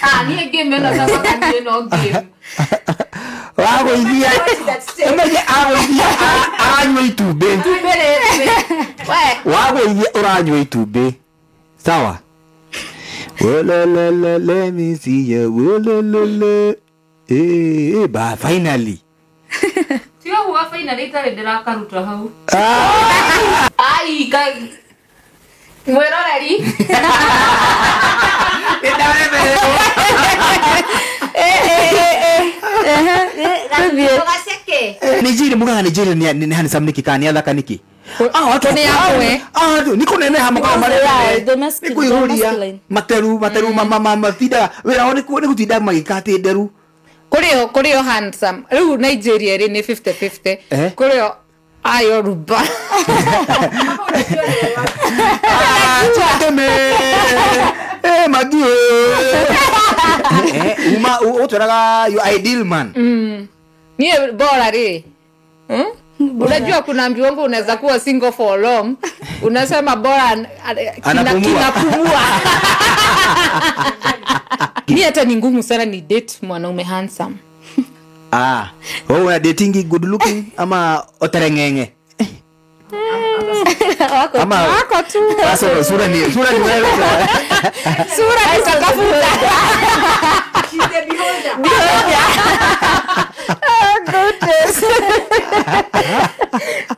Ah, niĩ game ĩno thabaga niĩ no game. Wagũithia ũmenye agũithia aranyua itumbĩ. Itumbĩ rĩrĩ. We. Wagũithia ũranyua itumbĩ. Sawa. Welelele, let me see you. Welelele. Eh, eh, ba finally. Tiga huwa finally itarĩ ndĩrakaruta hau. Ai, ka mwĩroreri. Nigeria mugaga Nigeria ni handsome niki kana ni athaka niki? Ah, watu ni amwe. Ah, ni kuneneha makoragwo marĩ They're nĩ kwĩhũria masculine. materu materu matindaga wĩra wao nĩ gũtinda magĩka atĩ nderu. Kũrĩ o handsome. Rĩu Nigeria rĩ nĩ 50-50. Eh? Kũrĩ o Ayoruba. Ah, chakeme. Eh, magi. Eh, uma utwaraga your ideal man. Niĩ bora rĩ. Unajua kuna mbiwangu unaweza kuwa single for long. Unasema bora Anapumua. kinapumua. Ni hata ni ngumu sana ni date mwanaume handsome. Ah, wewe una dating good looking ama oterengenge? Wako Ama Wako tu. Sasa sura ni wewe. Sura nitatafuta. She's the beholder. Oh goodness.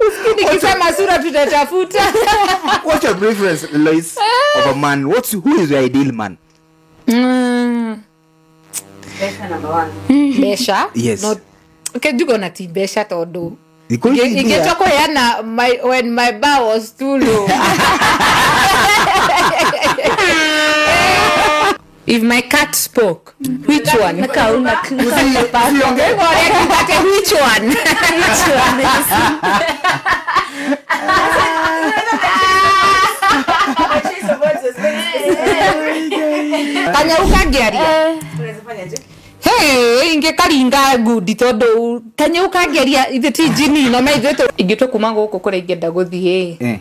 Usikii nikisema sura tutatafuta. What's your preference, Lois, of a man? Who is your ideal man? Besha number one. Besha? Yes. Not, okay, jugo na ti besha todo. Iko hivi pia. Ingetoka yana when my bar was too low. If my cat spoke, which one? Nakauna Usiongee. Which one? Which one? She's a voice is very specific. Kanyauka ngĩaria. Unaweza fanya aje? Hey, ingĩkaringa ngundi tondũ kanyauka ngĩaria ithe ti njini no maithuĩ ingĩtua kuma gũkũ kũrĩa ingĩenda gũthiĩ. Eh.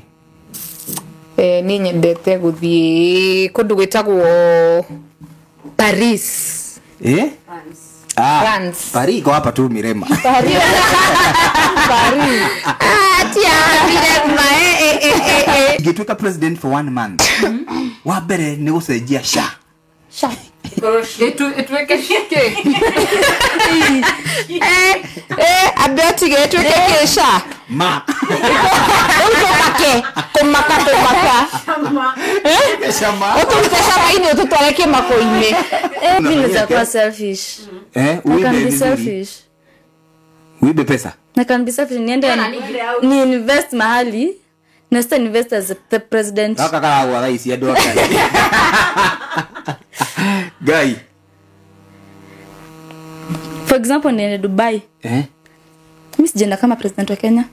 Eh, niĩ nyendete gũthiĩ kũndũ gwĩtagwo Paris. Eh? France. Ah, France. Paris iko hapa tu Mirema. Paris. Paris. Ah, tia Mirema. Eh. Ingĩtuĩka president for 1 month. Wa mbere nĩ gũcenjia SHA. Sha. Ituweke shike. Eh, ambe atige ituweke kesha. Ma. Utomake, kumaka kumaka. Shama. Uturute shama-inĩ ũtũtware kĩmako-inĩ. Mimi naweza kuwa selfish. Eh, I can uibe be vizuri. selfish. Uibe pesa. I can be selfish. Niende ni invest mahali. Na sita invest as the president. Gaka karagwa thaa ici andũ a Ngai. Ngai. For example, niende Dubai. Eh? Mimi sijaenda kama president wa Kenya.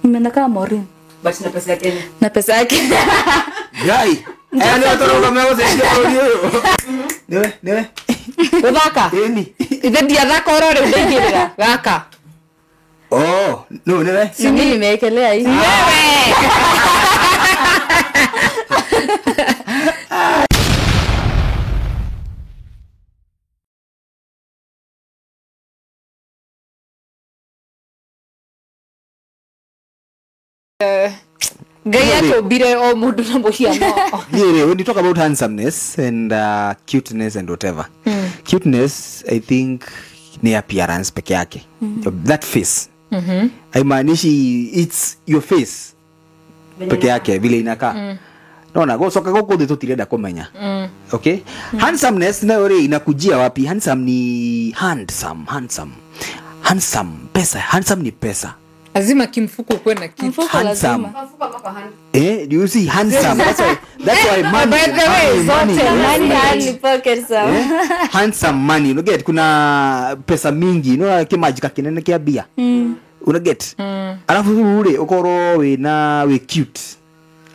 Nimeenda kama Maureen. But na pesa ya Kenya. Na pesa yake. Ngai. Aya nĩ atũrũga megũcenjia bũrũri ũyũ. Nĩwe, nĩwe. Gũthaka? Ĩni. Ithe ndiathaka oro rĩu ndaingĩrĩra. Gaka. Oh, no, nĩwe. Si mimi nimewekelea hii. Wewe. Ngai atũmbire o mũndũ na mũhiano. Yeah, when you talk about handsomeness and cuteness and whatever. Cuteness, I think, ni appearance peke yake. That face. Haimaanishi it's your face peke yake vile inakaa. Naona gocoka gũkũ thĩ tũtirenda kũmenya. Okay? Handsomeness nayo rĩ inakujia wapi? Handsome ni handsome, handsome. Handsome, pesa, handsome ni pesa. Lazima kimfuko kuwe na kitu. Mfuko Handsome. lazima. Mfuko ama kwa hand. Eh, do you see handsome? That's why money. By the way, money, zote money, Money, pocket some. Eh? Handsome money. You get kuna pesa mingi, no kimajika kinene kia bia. Una get. Alafu ule ukorwo wina we cute.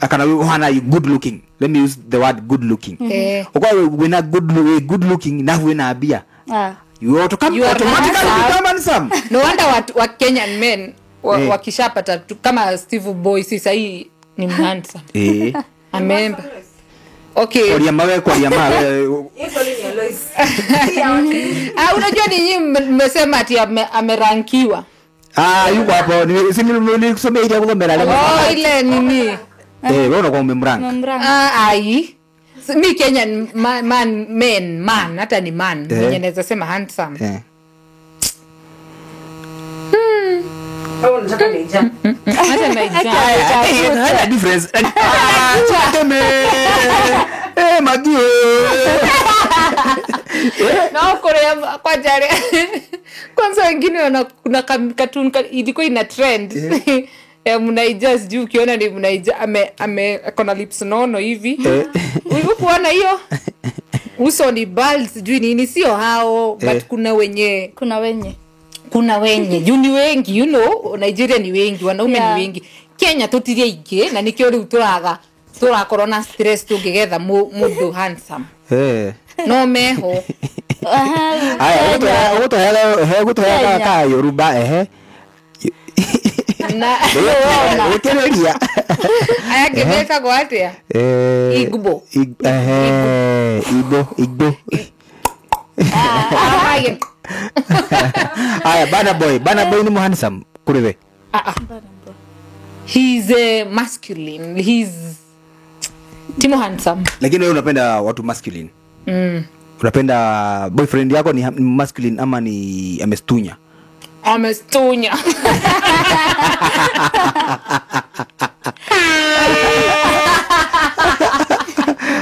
Akana we hana you good looking. Let me use the word good looking. Eh. Ukorwo wina good looking na wina bia. Ah. You You are automatically handsome. become handsome. No wonder wa Kenyan men wakishapata kama Steve Boy sasa hii ni handsome. Eh. Amemba. Okay. Kwaria mawe, kwaria mawe. Hiyo swali ni ya Lois. choice. Ah, unajua ni nyinyi mmesema ati amerankiwa. Ah, yuko hapo. Si nilikusomea ile kuthomera leo. Oh, ile nini? Eh, wewe unakuwa umemrank. Ah, ai. Mi Kenya man man man hata ni man mwenye naweza sema handsome. Eh. Oh, unataka Naija. Hata Naija. Hata difference. Ah, teme. Eh, magio. No Korea kwa jare. Kwanza wengine wana kuna cartoon ilikuwa ina trend. Eh, Mnaija sijui ukiona ni Mnaija ame akona lips nono hivi. Ulikuwa kuona hiyo? Uso ni bald sijui nini, sio hao but kuna wenye kuna wenye juu ni wengi, you know, Nigeria ni wengi, wanaume ni wengi. Kenya tutirie ingi na nikio riu turaga turakorwo na stress tungigetha mundu handsome. Eh. No meho. Aya, ugutuheaga ka Yoruba ehe. Na ukereria. Aya ngĩmetagwo atĩa? Igbo. Ehe, Igbo. Aya, Burna Boy ni handsome kuri we? He's a masculine. He's Timo handsome. Lakini wewe unapenda watu masculine. Unapenda boyfriend yako ni masculine ama ni amestunya? Amestunya.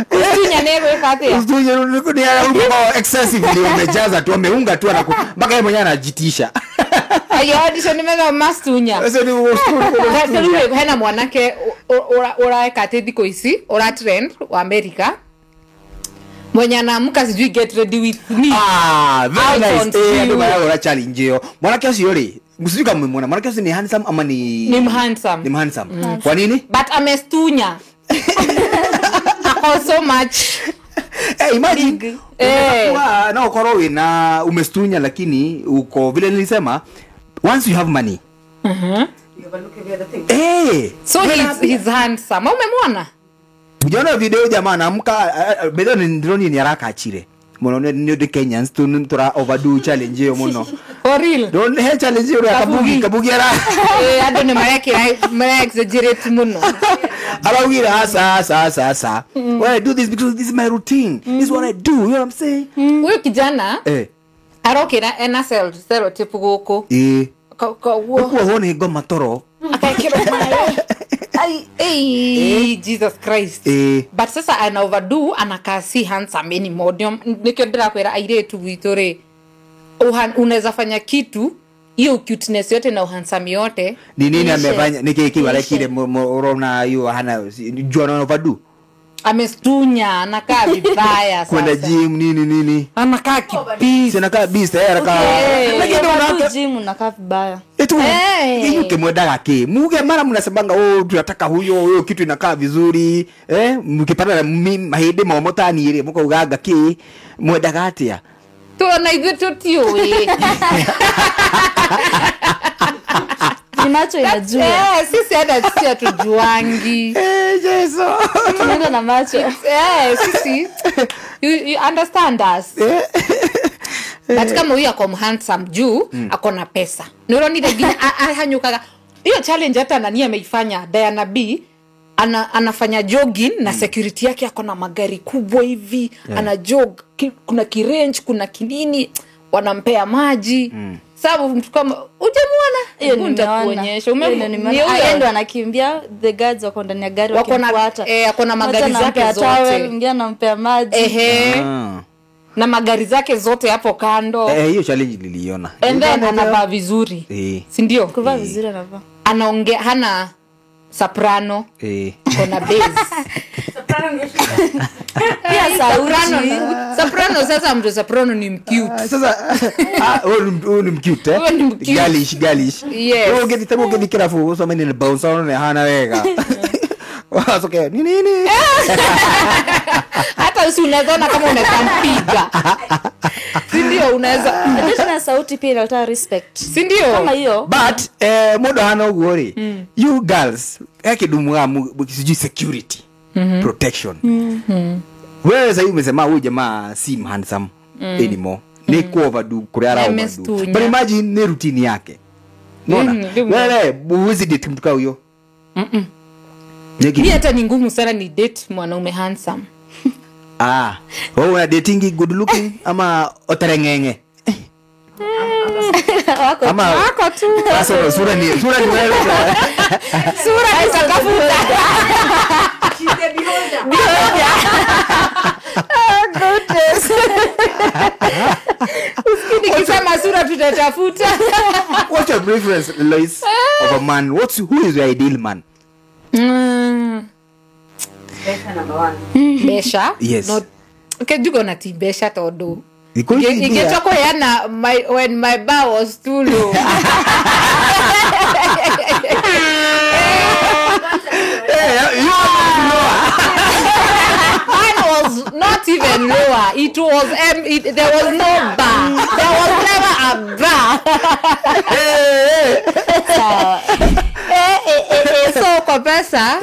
Kustunya nero ikatia. Kustunya ni excessively umejaza tu, ameunga tu mpaka yeye mwenyewe anajitisha. Ayo audition nimega mastunya. Sasa ni Sasa ni hena mwanake ora eka thiko ici ora trend wa America. Mwenye anaamka sijui get ready with me. Ah, very nice. Eh, ndio maana ora challenge hiyo. Mwanake ucio ri, msijui kama mmemwona. Mwanake ucio ni handsome ama ni handsome. Ni handsome. Kwa nini? But amestunya. Ako so much. Eh, imagine. Eh, na ukoro wina umestunya lakini uko vile nilisema once you have money. You overlook every other thing. Eh, so he's handsome. Umemwona? Ujaona video jamaa anaamka bedho ndio ni haraka achire. Muno ni the Kenyans tu tura overdo challenge hiyo muno. For real. Don't he challenge hiyo ya kabugi ara. Eh, ado ni mara exaggerate muno. Araugira hasa. Well, I do this because this is my routine. This is what I do. You know what I'm saying? Huyu kijana arokira ena sellotape guku. Eh. Kwa hone ngoma toro. Akaekira ai Jesus Christ. But sasa ana overdo anakaa si handsome anymore. Nikio ndirakwira airetu gwitu ri unaweza fanya kitu hiyo cuteness yote na uhandsome yote. Ni nini amefanya? Ni kiki wala kile urona hiyo hana jua na overdo. Amestunya anakaa vibaya sasa. Kwenda gym nini? Anakaa kibisi. Si anakaa beast anakaa. Lakini unakaa gym unakaa vibaya. Etu. Hiyo kimwendaga ki. Muge mara mnasemanga oh tunataka huyo kitu inakaa vizuri. Eh, mkipata mahindi momotani ile mukaugaga ki mwendaga atia? Tuona ithuĩ tũtiũĩ. Ni macho inajua. Eh, sisi hata sisi hatujuangi. Eh, Yesu. Tunaenda na macho. Eh, sisi. You understand us. But kama huyu ako handsome juu, ako na pesa. Ndio ni ahanyukaga. Hiyo challenge hata nani ameifanya Diana B anafanya jogging na security yake ako na magari kubwa hivi, ana jog, kuna kirange, kuna kinini, wanampea maji. Sababu mtu kama hujamuona Hiyo nitakuonyesha. Yeye ndo anakimbia, the guards wako ndani ya gari wakimfuata. Ako na magari zake zote. Mwingine anampea maji. Ehe. Na magari zake zote hapo kando. Eh, hiyo challenge niliiona. And then anavaa vizuri. Si ndio? Kuvaa vizuri anavaa. Anaongea hana soprano. Kona bass. Soprano ndio shida. Pia sauti. Soprano sasa mtu soprano ni mcute. Sasa huyu ni mcute eh? Galish. Yes. Wewe ungejitaka ungejikirafu usome ni bounce on hana wega. Wasoke nini? Hata usi unaweza kama unaweza mpiga. Si ndio unaweza. Tena sauti pia inaleta respect. Si ndio? Kama hiyo. But mudo hana uguo ri. You girls ekidumuga sijui security. Protection. Wewe sasa umesema huyu jamaa si handsome. Anymore nĩ ku overdo kũrĩa ara overdo. Amestunya. But imagine nĩ routine yake nona. Ndio. Wewe huwezi date mtu kama huyo. Niki- Mi hata ni ngumu sana ni date mwanaume handsome. Ah, wewe una dating good looking ama oterengenge? Wako Ama wako tu. Sasa sura ni wewe. Sura ni sakafuta. She's the beholder. Oh, goodness. Usikii nikisema sura tutatafuta. What's your preference, Lois, of a man? Who is your ideal man? Besha number one. Besha? Yes. Not, okay, jugo na ti besha todo. Iko hivi pia. Ingechoko yana when my bar was too low. Eh, you are lower. Mine was not even lower. It was there was no bar. There was never a bar. So kwa pesa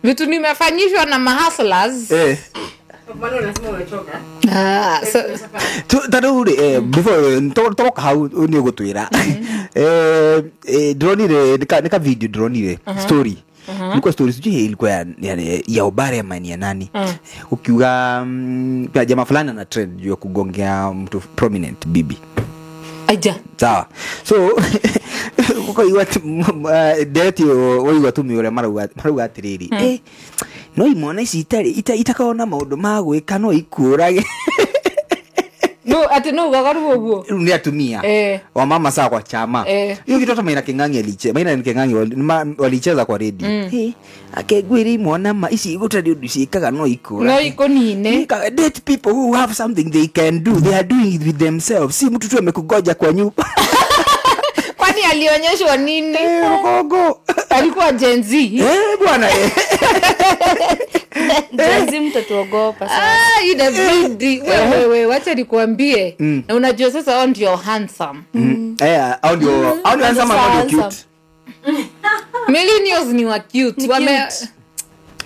vitu nimefanyishwa na mahustlers. Maana unasema umechoka. So Tarĩu rĩ, before tũroka hau nĩ ũgũtwĩra, ndĩronire nĩ ka video ndĩronire story, ilikuwa story sijui ilikuwa ya Obare ama ni ya nani, ukiuga kuna jamaa fulani ana trend juu ya kugongea mtu prominent bibi. Aja. Sawa, so ukaigua ndereti waigua tumĩ ũrĩa marauga atĩrĩrĩ, no imwana ici itarĩ itakoragwo na maũndũ ma gwĩka no ikũrage. No ati no ugaga rĩu ũguo. Rĩu nĩ atumia wa mama saa kwa chama hiyo kitu hata Maina King'ang'i aliche Maina King'ang'i walicheza kwa radio, akegwire imwana ma ici gũtarĩ ũndũ ciĩkaga no ikũrage. No ikonine. Date people who have something they can do, they are doing it with themselves, si mtu tu amekugoja kwa nyumba. Kwani alionyeshwa nini? Rugongo. Alikuwa Gen Z. Bwana. Gen Z mtatuogopa sana. Inabidi. Wewe wacha nikuambie. Na unajua sasa hao ndio handsome. Hao ndio handsome, hao ndio cute. Millennials ni wa cute.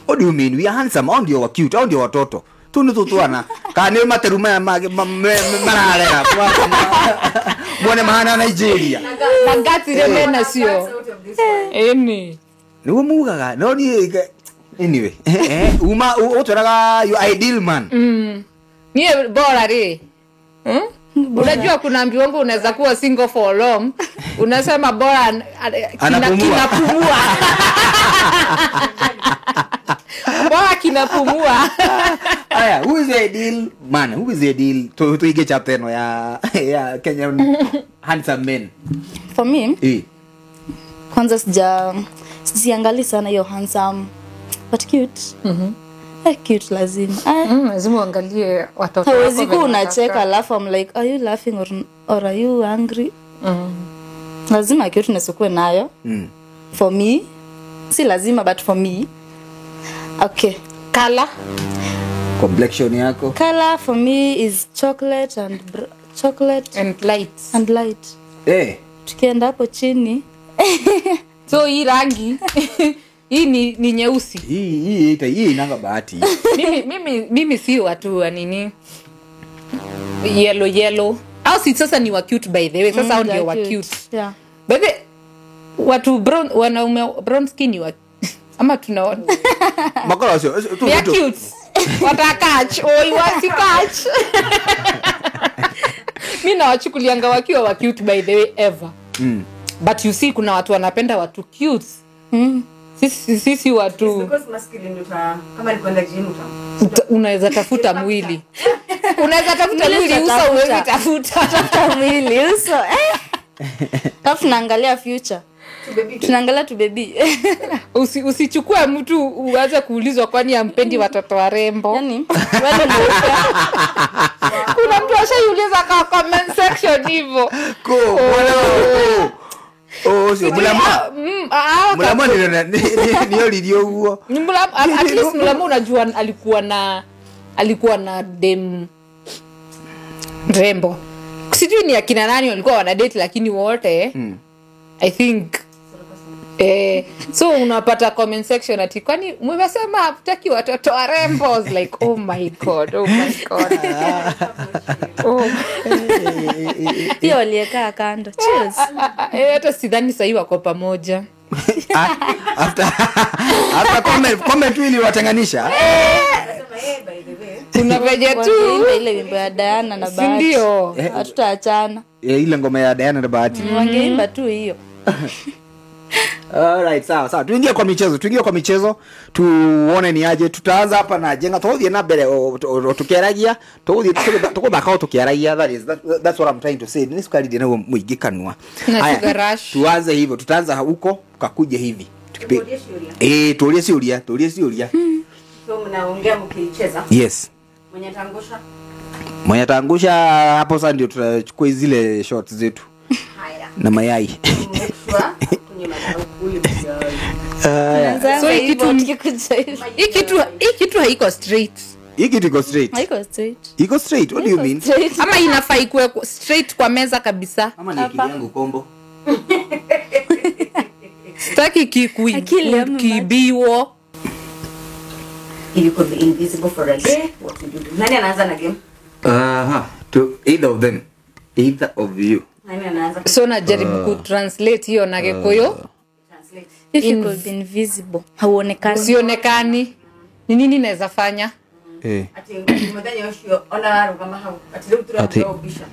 What do you mean? We are handsome, hao ndio wa cute, hao ndio watoto. Tunu tutwana. Kana materu maya mararera. Mwone mahana Nigeria. Na gati remena sio. Eni. Niguo mugaga. No ni anyway. Uma utwaraga your ideal man. Nie bora ri. Unajua kuna mbiwango unaweza kuwa single for long. Unasema bora kinapumua. Bora kinapumua. Aya, who is the ideal man? Who is the ideal tuige chapter no ya Kenyan handsome men? For me? Kwanza siangali sana hiyo handsome but cute. Cute lazima. Lazima uangalie watoto. Hawezi kuwa unacheka alafu I'm like, are you laughing or are you angry? Lazima cuteness ukuwe nayo. For me, si lazima but for me. Okay. Color? Complexion yako? Color for me is chocolate and chocolate and light. And light. Tukienda hapo chini. So hii rangi hii ni nyeusi. Hii inanga bahati. Mimi si watu wa nini? Yellow. Au si sasa ni wa cute by the way. Sasa hao ndio wa cute. Yeah. By the watu brown, wanaume brown skin ni wa ama tunaona. Makala sio tu cute. Watakatch oi wasikatch. Mimi nawachukulianga wakiwa wa cute by the way ever. But you see kuna watu wanapenda watu cute. Sisi watu because masculine uta kama ni kwenda gym unaweza tafuta mwili. Unaweza tafuta mwili uso uwezi tafuta mwili uso. Alafu tunaangalia future. Tunaangalia tu baby. Usichukue mtu uanze kuulizwa kwani ampendi watoto warembo. Yaani wewe ndio kuna mtu ashaiuliza kwa comment section hivyo. Sio mulama. Mulama ni ndio huo. Ni mulama at least mulama unajua alikuwa na dem rembo. Sijui ni akina nani walikuwa wana date lakini wote. I think So unapata comment section ati kwani mmesema hatutaki watoto warembo, like oh my god, oh my god. Oh. Pia waliekaa kando. Cheers. Hata sidhani sahii wako pamoja. After comment ili watenganisha. Kuna venye tu ile wimbo ya Diana na Bahati. Ndio. Hatutaachana. Ile ngoma ya Diana na Bahati. Wangeimba tu hiyo. Alright, sawa sawa. Tuingie kwa michezo. Tuone ni aje. Tutaanza hapa na jenga tuthie na mbere tukiaragia. Tuthie tukuthaka tukiaragia. That's what I'm trying to say. Ni sukari ndina muingi kanwa. Haya, tuanze hivyo. Tutaanza huko tukakuja hivi. Tuulie ciuria. So mnaongea mkicheza? Yes. Mwenye tangusha? Mwenye tangusha hapo sasa ndio tutachukua zile shots zetu. Haya. Na mayai. So hii kitu haiko straight. Hii kitu iko straight. Haiko straight. Iko straight. What do you mean? Ama inafaa ikuwe straight kwa meza kabisa. Ama ni akili yangu kombo. Sitaki kibiwo. If you could be invisible for a day, what would you do? Nani anaanza na game? To either of them. Either of you. Nani anaanza? So najaribu kutranslate hiyo na Gikuyu. Translate. If you could be invisible, hauonekani. Usionekani. Ni nini naweza fanya? Ati mudhani yoshio ona rugama hau. Ati leo tunaobisha.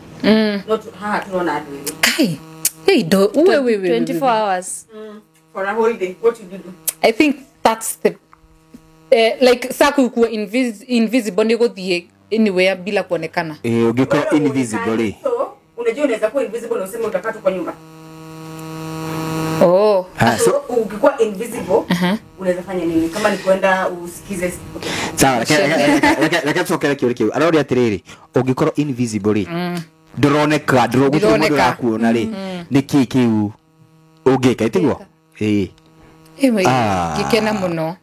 Not ha tunaona adui. Kai. Hey do uwe 24 hours. For a whole day, what would you do? I think that's the like saku kuwa invisible ni guthie anywhere bila kuonekana. Ungekuwa invisible. So unajua unaweza kuwa invisible na useme utakaa tu kwa nyumba. Oh. So ukikuwa invisible unaweza fanya nini? Kama ni kwenda usikize. Okay. Sawa, reke tucokere kiũria kĩu. Aroria atiriri, ũngĩkorwo invisible rĩ, ndũroneka, ndũrogũtirĩ mũndũ ũrakuona rĩ, nĩ kĩĩ kĩu ũngĩka, ĩtiguo? Ĩĩ. Ingĩkena mũno.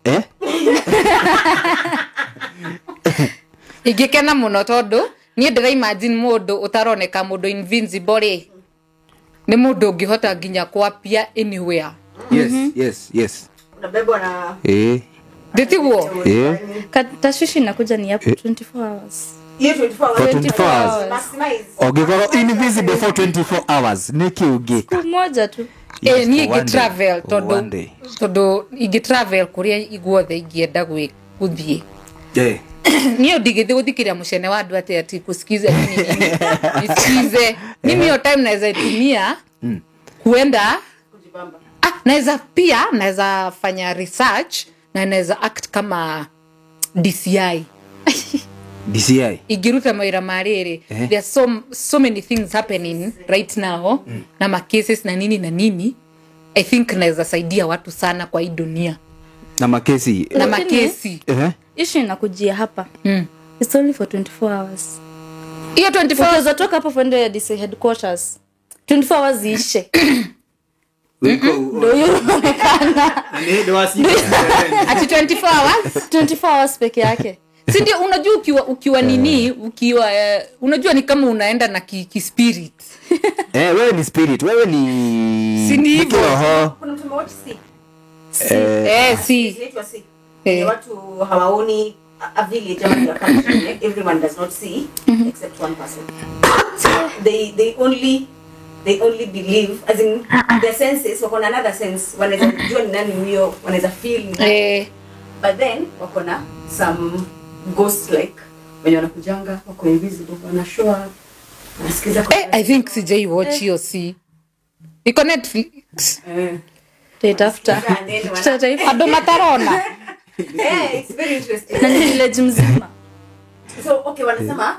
Ingĩkena mũno tondũ niĩ ndĩra imagine mũndũ ũtaroneka, mũndũ invincible rĩ, nĩ mũndũ ũngĩhota nginya kwapia anywhere. Yes. Unabebwa na Nditiguo? Tashwishi inakuja ni hapo 24 hours. Hiyo 24 hours. 24 hours. Maximize. Ungekuwa invisible for 24 hours, nĩ kĩ ũngĩka? Siku moja tu. Niĩ ingĩ-travel tondũ ingĩ-travel kũrĩa iguothe ingĩenda gũthiĩ. Niĩ ndigĩthiĩ gũthikĩrĩria mũcene wa andũ atĩ ati kusikiza nini nini. Nisikize. Mimi hiyo time naweza itumia kuenda kujibamba. Naweza pia naweza fanya research na naweza act kama DCI. DCI. Igiruta mawira marere. There are so many things happening right now. Na ma cases na nini na nini. I think naweza saidia watu sana kwa hii dunia. Na makesi. Na makesi. Issue inakujia hapa. It's only for 24 hours. Hiyo 24 hours utatoka hapo kwenda ya DC headquarters. 24 hours iishe. Ndio unaonekana. Ati 24 hours? 24 hours peke yake. Si ndio unajua ukiwa nini, ukiwa unajua ni kama unaenda na ki spirit. Wewe ni spirit, wewe ni si ni hivyo. Kuna mtu mmoja si. Si. Inaitwa si. Watu hawaoni a village ama a country, everyone does not see except one person. So they only believe as in their senses wako na another sense, wanaweza kujua ni nani huyo, wanaweza feel ni nani. But then wako na some ghost like wenye wanakujanga wako invisible, wana show up, wanasikiza. I think sijai watch hiyo si. Iko Netflix. Taitafuta. Ado matarona. It's very interesting. Na ni village mzima. So okay, wanasema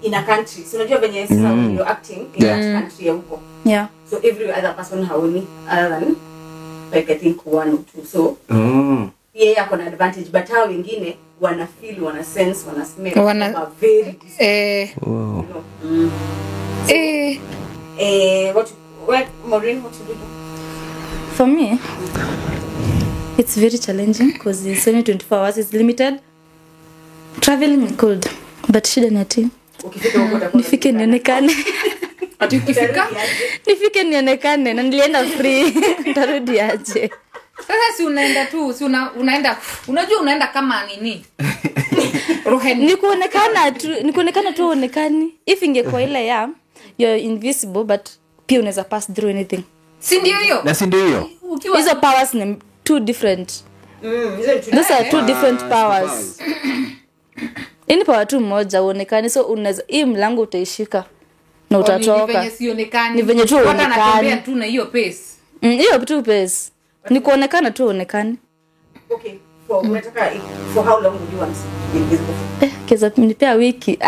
in a country. So unajua venye sasa you're acting in that country ya huko. Yeah. So every other person haoni other than like I think one or two. So yeye ako na advantage, but hao wengine wana feel, wana sense, wana smell, wana very you know. So, what Maureen, what you do? For me, it's very challenging because it's only 24 hours, it's limited. Traveling could, but shida ni ati nifike nionekane. Ati ukifika Nifike nionekane na nilienda free. Ntarudi aje? Sasa si unaenda tu, si unaenda, unajua unaenda kama nini? Roheni. Ni kuonekana tu uonekani. If ingekuwa ile ya you're invisible but pia unaweza pass through anything. Si ndio hiyo? Na si ndio hiyo? Ukiwa Hizo powers ni two different. Hizo ni two. Those are two different powers. Ini power tu moja uonekani, so unaweza hii mlango utaishika na Ni utatoka. venye sionekani. Ni venye tu Watu huonekani. anatembea tu na hiyo pace. Hiyo tu pace. Ni kuonekana tu uonekani. Okay, for unataka for how long would you want to be invisible for? Keza nipea wiki.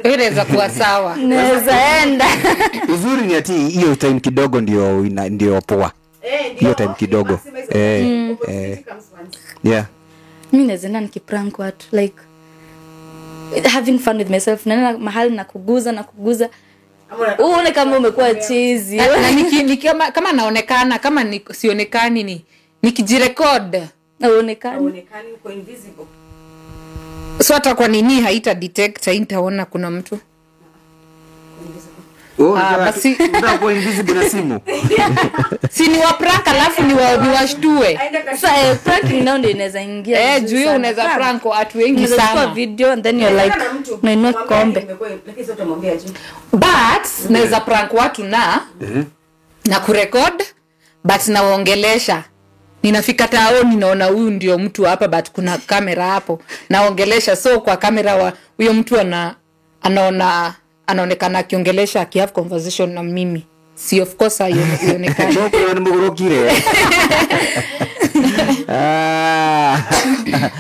Inaweza kuwa sawa. Naweza enda. Uzuri ni ati hiyo time kidogo ndio poa. Eh, ndio. Hiyo time kidogo. Maximize opportunity comes once. Yeah. Mi naweza enda nikiprank watu, like having fun with myself. Naenda mahali na kuguza na kuguza. Ama Uone kama umekuwa chizi. Na kama naonekana, kama sionekani ni nikijirecord. Na uonekani. Uonekani, uko invisible. So hata kwa nini haita detect, haitaona kuna mtu. Oh, Ah, basi- unataka kuwa invisible na simu. Si ni wa prank alafu ni washtue. Aenda ka Sasa pranking nao ndio inaweza ingia Eh, vizuri juu hiyo sana. unaweza prank watu wengi Unaweza chukua sana. video and then you're like na mtu. unainua Mwambie kikombe. lakini sio utamwambia je. But naweza prank watu na kurecord, but nawaongelesha. Ninafika taoni, naona huyu ndio mtu hapa, but kuna kamera hapo, naongelesha. So kwa kamera huyo mtu anaona anaonekana akiongelesha, akihave conversation na mimi. Si of course haionekani. Chokore ni mugurukire. Ah.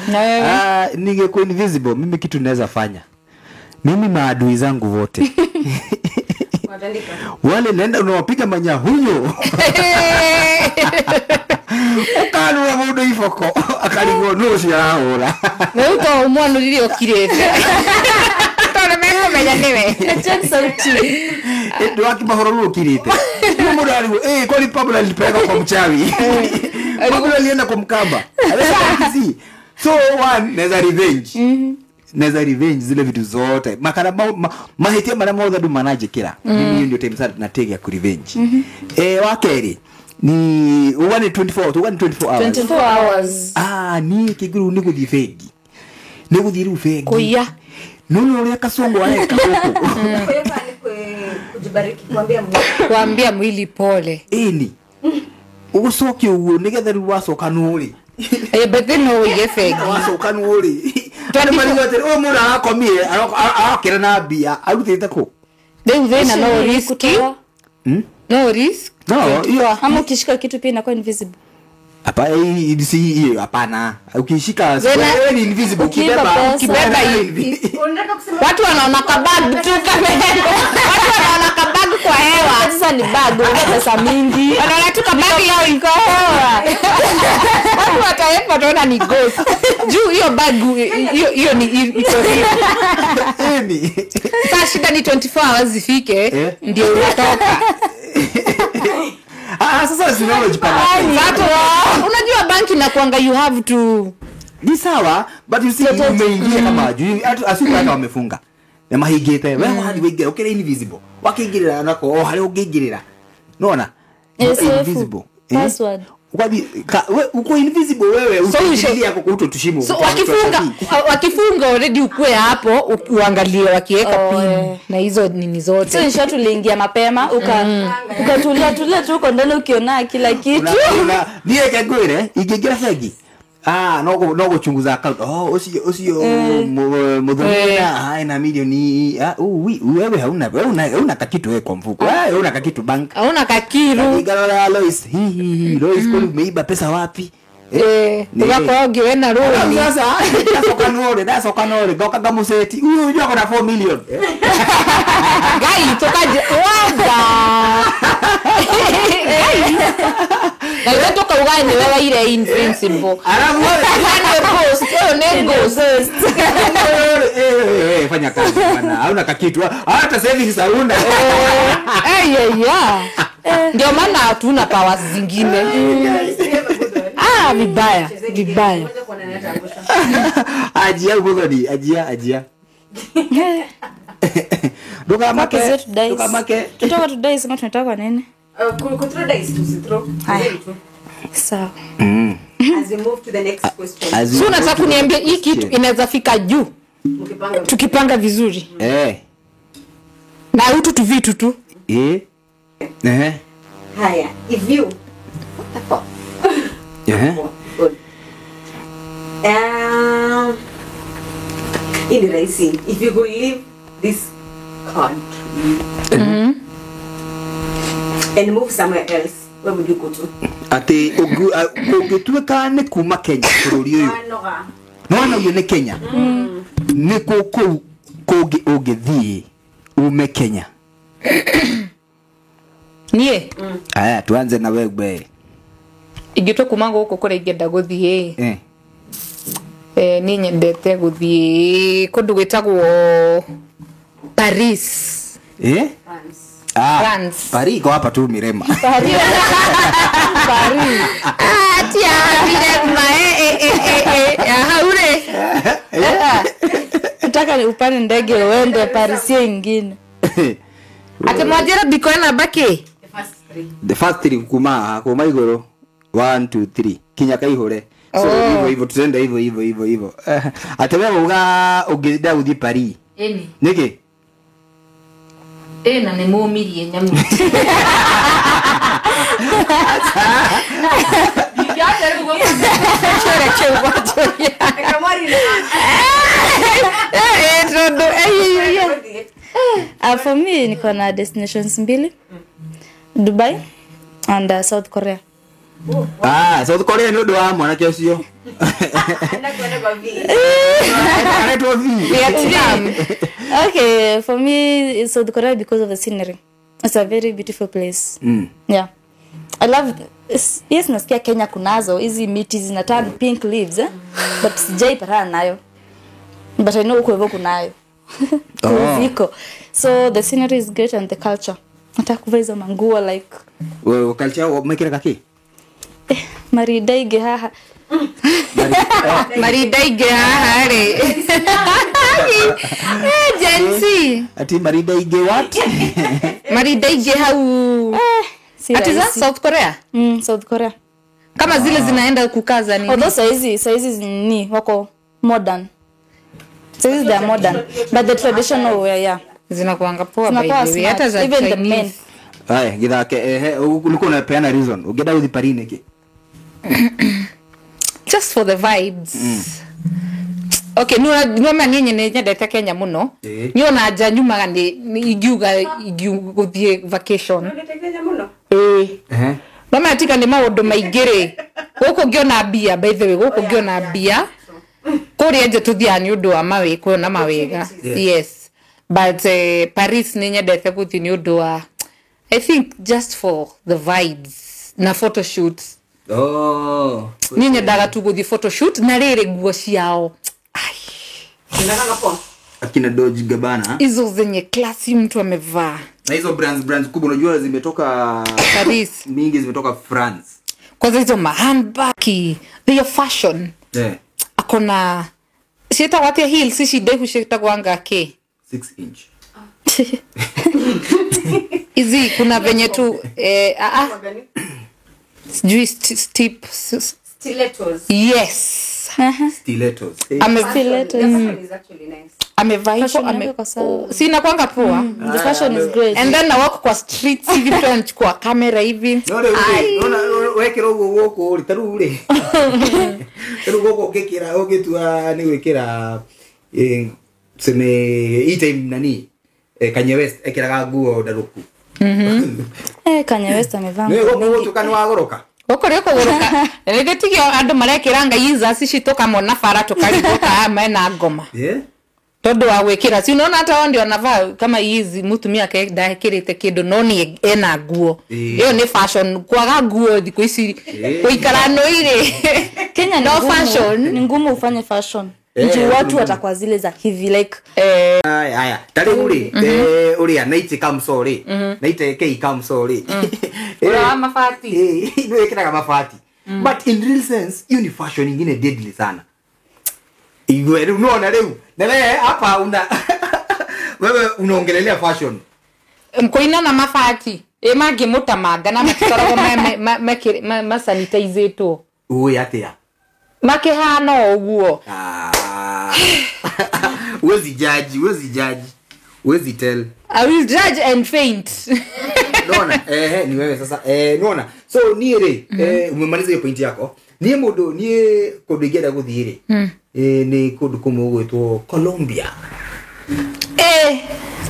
Na wewe? Ah, ningekuwa invisible, mimi kitu naweza fanya. Mimi maadui zangu wote. Unatandika. Wale naenda unawapiga manyahuyo. Ukanura mundu iboko akarigwo nũ ũcio arahũra. Rĩu to ũmwanũrire ũkirĩte tondũ mekũmenya nĩwe. Acheni sauti. Ndwakimahoro rũ ũkirĩte rĩu mũndũ arigwo, eh, kwani Pablo alipeleka kwa mchawi? Pablo alienda kwa mkamba. Aleta Kisii. So one, naweza revenge zile vitu zote makara mahitia maria mothe andũ mananjĩkĩra. Mimi hiyo ndio time sana natege ya kurevenge. Wa kerĩ ni uga ni 24, uga ni 24 hours. 24 hours. Ah, niĩ kĩngĩrĩu nĩ gũthiĩ bengi, nĩ gũthiĩ rĩu bengi Kũiya. Nĩũĩ ũrĩa kasongo areka gũkũ. Kwa hiyo ni kujibariki, kuambia Mungu. Kuambia mwili pole. Ĩni ũgũcoke ũguo nĩgetha rĩu wacoka nũrĩ. Eh, but then no ũige bengi. Wacoka nũrĩ andũ marigwo atĩrĩ, ũyũ mũndũ arakomire arokĩra na mbia arutĩte kũ? Rĩu thĩna no risk. Kutoa. No risk. No, hiyo Ama ukishika kitu pia inakuwa invisible. Hapa hii si hiyo, hapana. Ukishika wewe ni invisible. Ukiiba Ukibeba pesa. Ukibeba Unataka kusema watu wanaona kabag tu kama watu wanaona kabag kwa hewa. Sasa ni bag, una pesa mingi. Wanaona tu kabag yao iko hewa. Watu wataepa wataona ni ghost juu hiyo bag hiyo hiyo ni iko hiyo. Eni. Sasa shida ni 24 hours zifike Eh? ndio unatoka. Ah, sasa si unaona jipanga. Watu unajua banki inakuanga you have to Ni sawa, but you see umeingia kama juu hata asiku hata wamefunga. Na mahingite we wathi waingĩra ũkĩrĩ invisible. Wakĩingĩrĩra nako o harĩa ũngĩingĩrĩra. Nona? Eh, safe. Invisible. Eh? Password. Ukathi we uko invisible wewe So utaingilia kwa kuto tushimo. So wakifunga already ukue hapo uangalie wakiweka Oh, pin eh. na hizo nini So zote. in short uliingia mapema ukatulia tulia tu uko ndani ukiona kila kitu. Niä ke ngwä ingä bengi, ah, no gå account, oh, å cio må Eh. thoni ena milioni, ah, wewe hauna, wewe una kakitu wewe kwa mfuko, wewe una kakitu bank. Hauna kakiru. Ngarora Lois, hi hi hi, Lois, kwani umeiba pesa wapi? Eh, ugakorwo ũngĩ wena rũni. Sasa ndacoka nore, ndacoka nore ngoka ngamuceti huyu unajua ako na 4 million. Ngai tukaje wanga. Na ithe tukauga nĩwe waire invincible. Alafu Nĩ ghost, ũyũ nĩ ghost. Eh, eh, fanya kazi bwana, hauna kakitu hata savings hauna. Ayaya. Ndio maana hatuna powers zingine. Ah, vibaya, vibaya. Ngoja kuona nani ataangusha. Ajia muthoni, ajia, ajia. Ndukamake. Ndukamake. Tunataka tu dice kama tunataka nini? Ku dice tusithrow. Sawa. As we move to the next question. So unataka kuniambia hii kitu inaweza fika juu tukipanga vizuri. Na hutu tu vitu tu. Haya, if you what the fuck? Good. In racing, if you could leave this country and move somewhere else, where would you go to? Ati ũngĩtuĩka nĩ kuma Kenya bũrũri ũyũ. No ũyũ nĩ Kenya. Nĩ kũ kũngĩ ũngĩthiĩ ume Kenya. Niĩ? Aya, tuanze na wewe. Ingĩtua kuma gũkũ kũrĩa ingĩenda gũthiĩ. Niĩ nyendete gũthiĩ kũndũ gwĩtagwo Paris. France. Paris iko hapa tu Mirema. Paris. Paris. Tia Mirema. Haure. Nataka upande ndege uende Paris nyingine. Ate mwajira biko na baki. The first three kuma igoro 1 2 3 kinya kaihore. So hivyo hivyo tutenda hivyo hivyo hivyo hivyo. Ate wewe uga ugenda uthi Paris. Eni. Niki? Na nĩ mũmirie nyamu. For me niko na destinations mbili. Dubai and South Korea. South Korea ni ũndũ wa mwanake ũcio. Vietnam. Okay, for me it's South Korea because of the scenery. It's a very beautiful place. Yeah. I love yes, nasikia Kenya kunazo hizi miti zina turn pink leaves, but sijaipatana nayo. But I know huko hivyo kunayo. Ziko. So the scenery is great and the culture. Nataka kuvaa hizo manguo like wewe culture umekira kaki? Maridaige haha. Maridaige haha re. Gen Z. Ati maridaige what? Maridaige hau. Ati za South Korea? South Korea. Kama zile zinaenda kukaza nini? Although saizi ni wako modern. Saizi they are modern, but the traditional way, yeah. Zinakuanga poa by the way. Hata za even the men. Haya, githake ulikuwa unapeana reason. Ugenda uthi Paris niki? Just for the vibes. Okay, no niĩ nyendete Kenya mũno. Niĩ ona nja nyumaga nĩ ingiuga guthie vacation. Nyendete Kenya mũno? Mama tika nĩ maũndũ maingĩ rĩ. Gũkũ ngĩona mbia by the way, gũkũ ngĩona mbia. Kũrĩa nje tũthiaga nĩ ũndũ wa mawĩ kuona mawega. Yes. But Paris nĩ nyendete gũthiĩ nĩ ũndũ wa I think just for the vibes na photo shoots. Niĩ nyendaga tu gũthiĩ photo shoot na rĩrĩ nguo ciao. Akina Dolce Gabbana. Hizo zenye klasi mtu amevaa. Na hizo brands kubwa unajua zimetoka Paris. Mingi zimetoka France. Kwanza hizo ma handbag, they are fashion. Akona sieta watia heels ici ndefu ciĩtagwo ke 6 inch. Hizi kuna venye tu sijui stilettos. Yes. Stilettos. Stilettos. The fashion is actually nice. Amevaa hivyo si inakuanga poa. The fashion is great. And then na walk kwa streets hivi mtu anachukua kamera hivi. No no wekira uguo guku ri taru ri. Taru guku ukikira ugitua ni gwikira seme hii time nani Kanye West ekiraga nguo ndaruku. Kanye West amevaa. Ni guku gutuka ni wagoroka. Gũkũ rĩ kũgũrũka. Nĩgĩtigio andũ marekĩra ngai izaci citũkamona bara tũkarigũka mena ngoma. Tondũ wa gwĩkĩra si unaona hata wao ndio wanavaa kama hizi mutumia ake ndekĩrĩte kĩndũ no nĩ ena nguo. Ĩyo nĩ fashion kwaga nguo thikũ ici gũikara nũirĩ. Kenya no fashion. Ni ngumu ufanye fashion. Juu watu watakuwa zile za hivi like haya tari uri uria naite kamso ri naite kei kamso ri ura mabati no ikiraga mabati but in real sense hiyo ni fashion nyingine deadly sana igwe riu no na riu na we hapa una Wewe unaongelelea fashion. Mkoina na mabati mangĩmũtamanga na matikoragwo masanitizĩtwo. Ui atia. Makĩhana ũguo. Huwezi judge, huwezi judge. Huwezi tell. I will judge and faint. Naona ni wewe sasa. Naona. So niĩ rĩ, umemaliza hiyo point yako. Niĩ mũndũ niĩ kũndũ ingĩenda gũthiĩ rĩ. Nĩ kũndũ kũmwe gũgwĩtwo Colombia.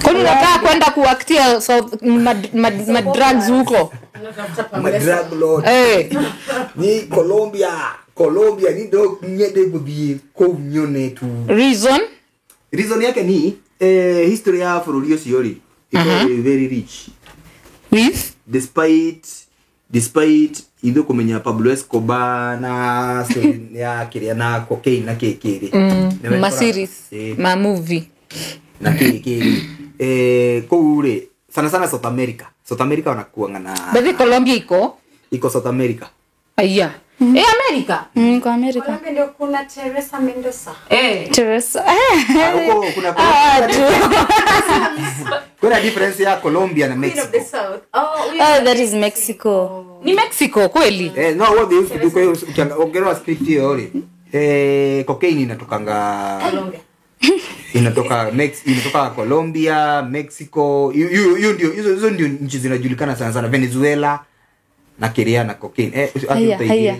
Kwani unataka kwenda kuactia South ma drugs huko? Ma drug lord. Ni Colombia. Colombia ni ndo nyende gũthiĩ kũu nyone tu. Reason? Reason yake ni history ya bũrũri ũcio rĩ iko very rich. With despite ithuĩ kũmenya Pablo Escobar na story ya kĩrĩa na cocaine na kĩkĩ rĩ. Ma series, ma movie. Na kĩkĩ rĩ. Kũu rĩ sana sana South America. South America wanakuanga na But Colombia iko? Iko South America. Aya. America. Kwa America. Colombia ndio kuna Teresa Mendoza. Teresa. Huko kuna kuna difference ya Colombia na Mexico. Queen of the South. Oh, that is Mexico. Ni Mexico kweli? No, what they used to do kwa hiyo ukiangalia script hiyo ile. Cocaine inatokanga Colombia. Inatoka inatoka Colombia, Mexico. Hiyo ndio hizo ndio nchi zinajulikana sana sana, Venezuela na Korea na cocaine. Haya.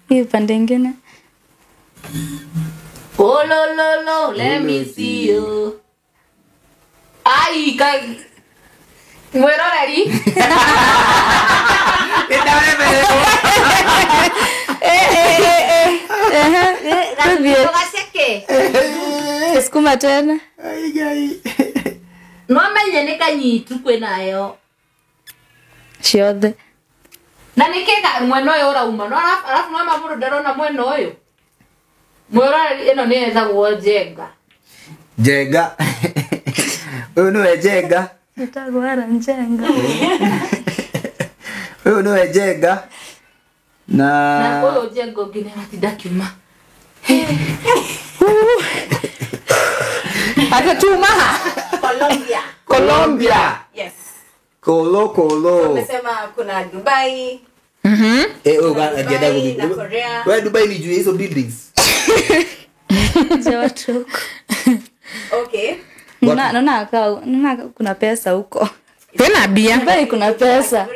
Hiyo pande nyingine. Oh lo lo lo, let me see you. Ai kai. Mweroreri. Sukuma tena. Ai ai. No menye nĩ kanyitu kwĩnayo. Ciothe. Na nĩkĩ mwena ũyũ ũrauma no arafu no mabũrũ ndarona mwena ũyũ. Mweroreri ĩno nĩ ĩtagwo Njenga. Njenga. Ũyũ nĩwe Njenga. Ĩtagwo ara Njenga. Ũyũ nĩwe Njenga. Na ũyũ Njenga ũngĩ nĩ aratinda akiuma. Ata tuma. Colombia. Colombia. Yes. Kolo kolo. Umesema kuna Dubai. Dubai na Korea. Wewe Dubai ni juu hizo buildings. Watu. Okay. Naona kuna pesa huko. Tena bia. Dubai kuna pesa.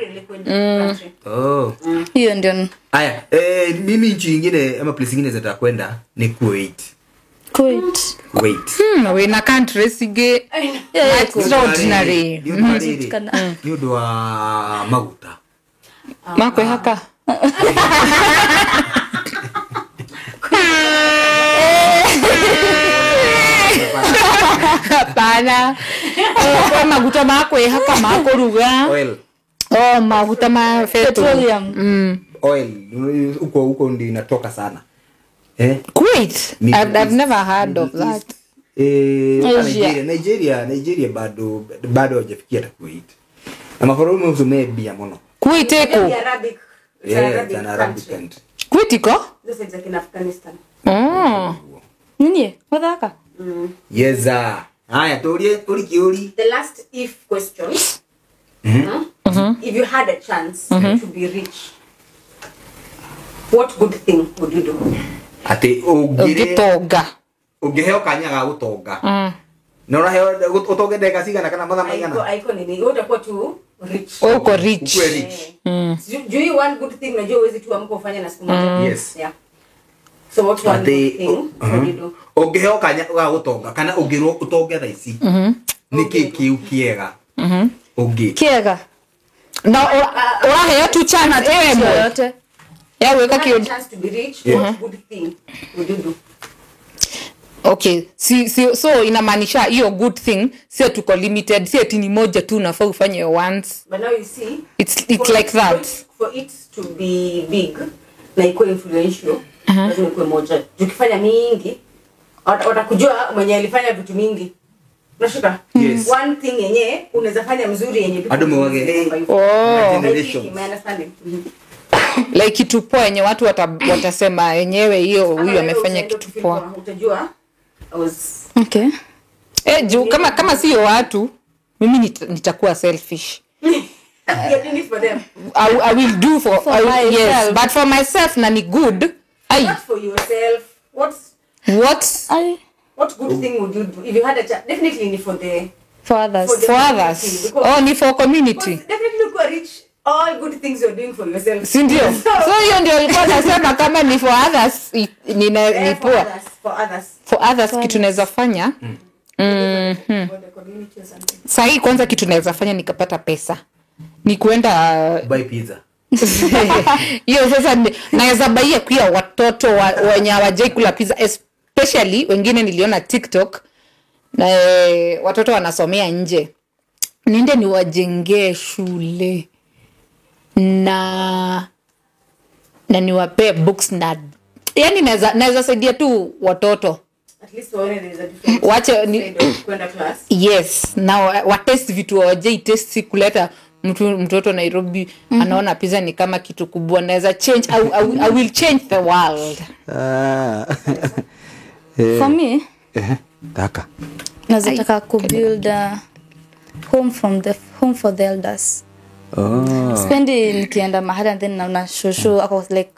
Oh. Hiyo ndio. Aya, mimi nchi nyingine ama place nyingine za kwenda ni Kuwait. Kuwait. Kuwait. We na country sige. Extraordinary. Ni ũndũ wa maguta. Makwĩhaka. Hapana. Kwa maguta makwĩhaka makũruga. Oil. Oh, maguta ma petroleum. Oil huko huko ndio inatoka sana. Kuwait. I've never heard of that. Nigeria bado hawajafikia hata Kuwait. Na mabũrũri mothe bia mũno. Kuwait iko. Arabic. Yeah, it's an Arabic country. Kuwait iko? This is like in Afghanistan. Oh. Nini? Wathaka? Yes. Haya, tuurie uri. The last if question. If you had a chance to be rich, what good thing would you do? Ati ũngĩtonga. Ũngĩheo kanya ga gũtonga. Na ũraheo ũtonge ndagĩka cigana kana mathaa maigana? Aiko nini? Utakuwa tu rich. Uko rich. Ukue rich. Do you want good thing unajua uwezi tu amka ufanye na siku moja. Yes. Yeah. So what one good thing would you do? Ũngĩheo kanya ga gũtonga kana ũngĩrwo ũtonge thaa ici. Nĩkĩ kĩu kĩega? Ũngĩ. Kĩega. Na ũraheo tu chance yote. Ya weka kio chance to be rich, what good thing would you do? Okay, si so inamaanisha hiyo good thing sio tuko limited, si ati ni moja tu unafaa ufanye once. But now you see, it's like that. For it to be big na iko influential, lazima ikuwe moja. Ukifanya mingi, watakujua mwenye alifanya vitu mingi. Unashika? Yes. One thing yenye unaweza fanya mzuri yenye Ado mwage. Oh, generation. Like kitu poa yenye watu watasema yenyewe hiyo huyu amefanya kitu poa. Utajua I was okay. Juu kama sio watu mimi nitakuwa selfish. You're doing it for them. I will do for myself. Yes, but for myself na ni good. Not for yourself. What good thing would you do if you had a child? Definitely for the for others. For others. Oh, ni for community. Definitely you could reach all good things you're doing for yourself. Si ndio? So hiyo ndio alikuwa nasema kama ni for others ni poa. For others kitu naweza fanya. Sahi kwanza kitu naweza fanya nikapata pesa. Ni kuenda buy pizza. Hiyo sasa naweza baia kwa watoto wenye hawajai kula pizza, especially wengine niliona TikTok na watoto wanasomea nje. Niende niwajengee shule na niwape books na yani naweza saidia tu watoto. At least waone there is a difference. Wache ni kwenda class. Yes, now watest vitu hawajai test kuleta mtoto Nairobi anaona pizza ni kama kitu kubwa. Naweza change I will change the world. For me, taka. Naweza ku build a home for the elders. Oh. Spendi nikienda mahali and then naona shosho ako like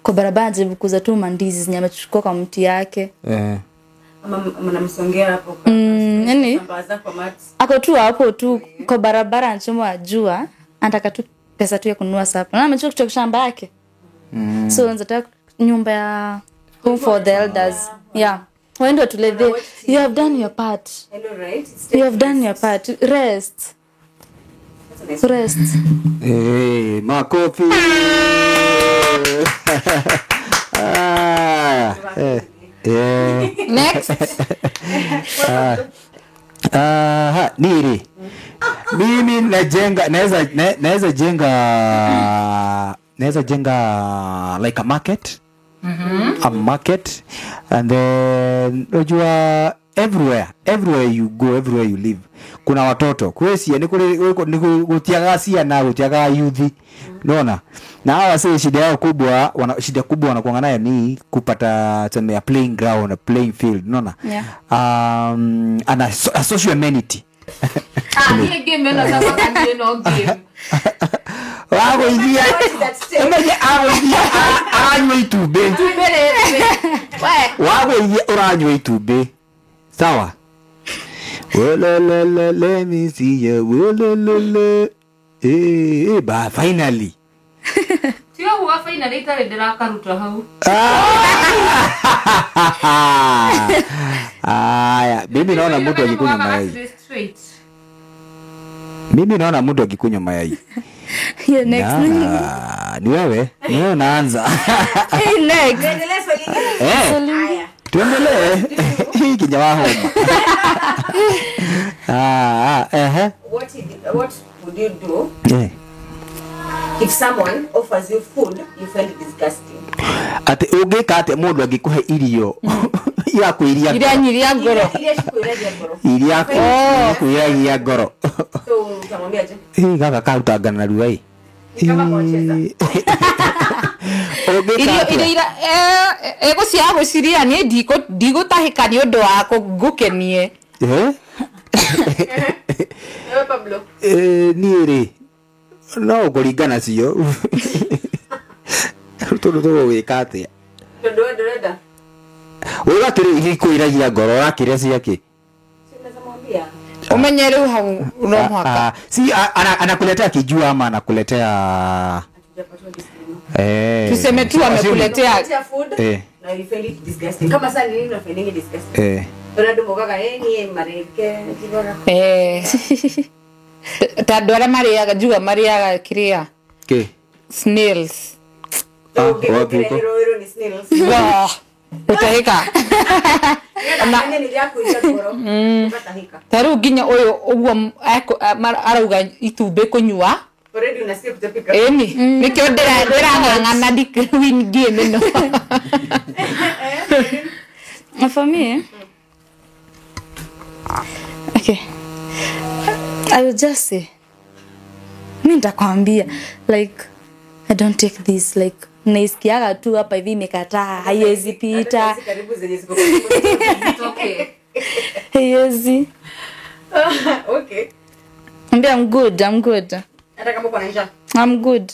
kwa barabara jaribu kuuza tu mandizi zenye amechukua kwa mti yake. Ama mnamsongea hapo kwa yani kwa mats. Ako tu hapo tu kwa barabara anachomwa jua, anataka tu pesa tu ya kununua sapa. Na amechukua kutoka shamba yake. So nataka nyumba ya home for the elders. Yeah. Waende tuleve. You have done your part. I know, right? You have done your part. Rest. Rest. Hey, makofi. Next. Niri. Mimi najenga naweza jenga like a market. A market, and then unajua everywhere you go, everywhere you live kuna watoto kwesi ni kule ni gutiaga ciana gutiaga youth, unaona. Na hawa sasa shida yao kubwa, shida kubwa wanakuwa nayo ni kupata tuseme a playing ground, a playing field, unaona. Yeah. And a social amenity. Hii game na sasa ndio no game. Wako ingia. Umeje aranywe itube. Wako ingia uranywe itube. Sawa. Welelele, let me see you. Welelele. Ba finally. Sio huwa finally itarendera karuta hau. Aya, mimi naona mtu akikunywa mayai. Mimi naona mtu akikunywa mayai. Yeah, next. Ni wewe, ni wewe unaanza. Hey, next. Tuendelee swali lingine. Tuendelee. Hii kinyawa homa. What would you do? If someone offers you food you find it disgusting. Ate ugeka ate mundu angikuhe irio ira kuiria iria nyiria ngoro iria kuiria ngoro. So utamwambia aje? Gaka karutanga na ruai kama kucheza irio iria egucia guciria ni ndigutahika ni undu wako ngukenie. Eh Pablo ni ri no kuringana cio tundu tugwika atia tondu we ndurenda uga atiri ikwiragia ngoro urakire ciake sinaweza umenye riu hau no muhaka si anakuletea kijua ama anakuletea tuseme tu amekuletea food na you find it disgusting. Kama sasa nini unafinding disgusting unadumokaga ni mareke kibora ta andu aria mariaga njua mariaga kiria ki snails. Ero ni snails. Utahika. Na ni rĩa ngoro ukatahika. Ta riu nginya uyu uguo arauga itumbĩ kũnyua already unasikia kutapika. Eni nikio ndirang'ang'ana win game ĩno. For me, okay, I will just say, mimi nitakwambia like I don't take this, like naisikiaga tu hapa hivi imekataa haiwezi pita. Karibu zenye ziko okay. Haiwezi. Okay. Ambia I'm good, I'm good. Hata kama uko na njaa. I'm good.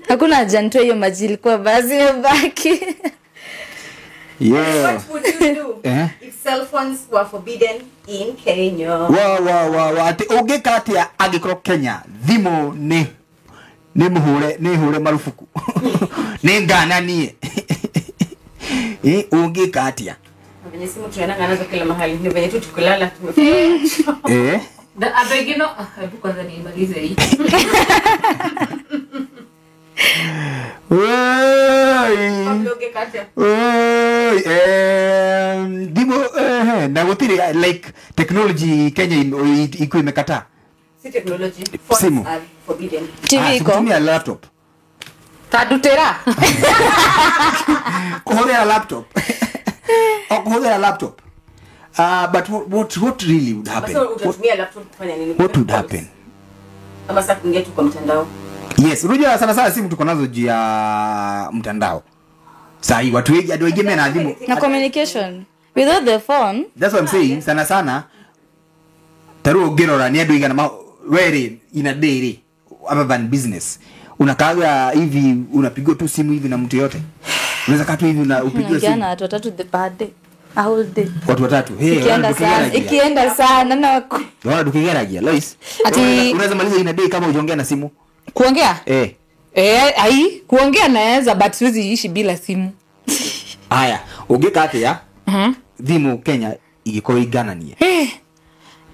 Hakuna haja nitoe hiyo maji ilikuwa basi imebaki. Yeah. What would you do if cell phones were forbidden in Kenya? Wa ati ũngĩka atĩa angĩkorwo Kenya thimũ nĩ mũhũre nĩ hũre marubuku nĩ ngananie ũngĩka atĩa? Venye simu tunaendanga nazo kila mahali, ni venye tu tukulala tumefunga. Na abegino hebu kwanza niimalize hii. Oi, thimũ na gũtirĩ like technology Kenya iko imekataa. Si technology, phones Simu. are forbidden. TV iko. Kutumia laptop. Tadutera. Kuhũthĩra laptop. O kuhũthĩra laptop. But what really would happen? Sasa utatumia laptop kufanya nini? What would happen? Ama sasa kuingia tu kwa mtandao. Yes, unajua sana sana simu tuko nazo juu ya mtandao. Sasa hii watu wengi hadi wengine na simu. Na communication. Without the phone. That's what I'm saying. Sana sana taruo gerora ni andu igana were in a day ri other than business. Unakaaga hivi unapigwa tu simu hivi na mtu yote. Unaweza kaa tu hivi na upigwe simu. Unaongea na watu watatu the bad day. A whole day. Watu watatu. Hey, ikienda sana na wako. Unaona tukigeragia Lois. Ati unaweza maliza in a day kama hujaongea na simu. Kuongea? Ai, kuongea naweza but siwezi ishi bila simu. Haya, ungeka atia? Thimu Kenya igiko igananie.